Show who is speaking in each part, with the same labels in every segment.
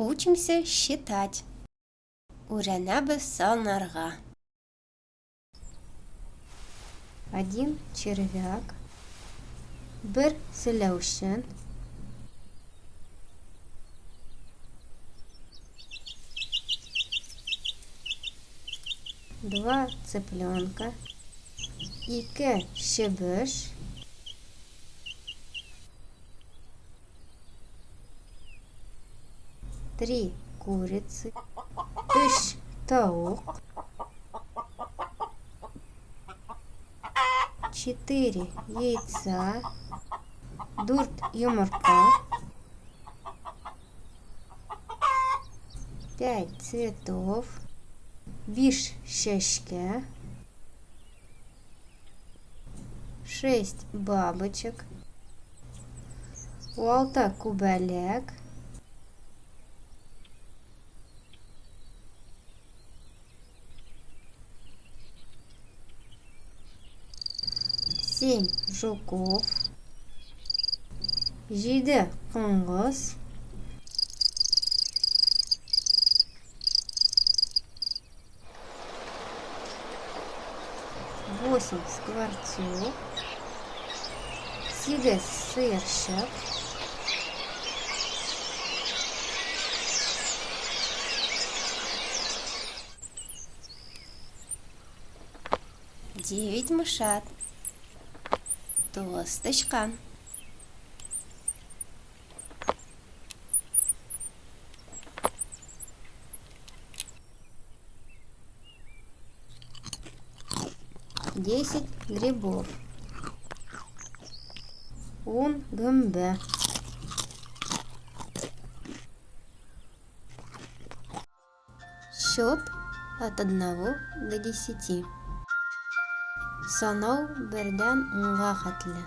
Speaker 1: Учимся считать. Үрәнәбез санарга.
Speaker 2: Один червяк. Бер селәүчен. Два цыпленка. Ике чебеш. Три курицы. Өч тавык. Четыре яйца. Дүрт йомырка. Пять цветов. Биш чәчкә. Шесть бабочек. Алты күбәләк. Семь жуков. Җиде коңгыз. Восемь скворцов. Сигез сыерчык.
Speaker 1: Девять мышат. Тугыз тычкан.
Speaker 2: 10 грибов. Ун гөмбә.
Speaker 1: Счет от одного до десяти. Санау бердән унга хәтле.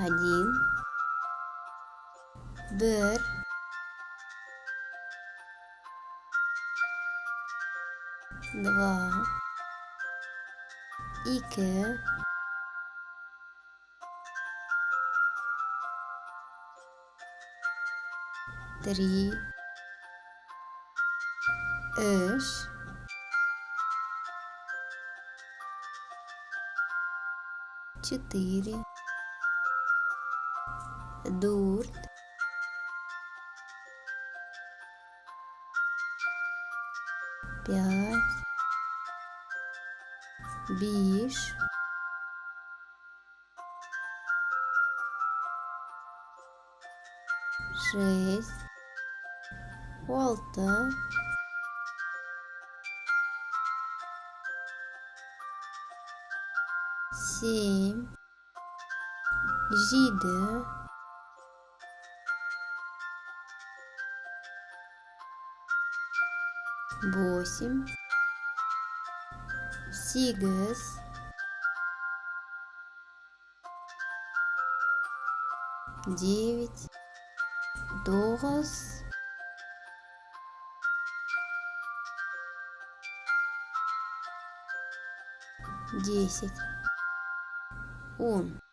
Speaker 1: Один. Бер. Два. Ике. Три. Өч. Четыре. Дүрт. Пять. Биш. Шесть. Алты. Семь. Җиде. Восемь. Сигез. 9, 9, 10, 10.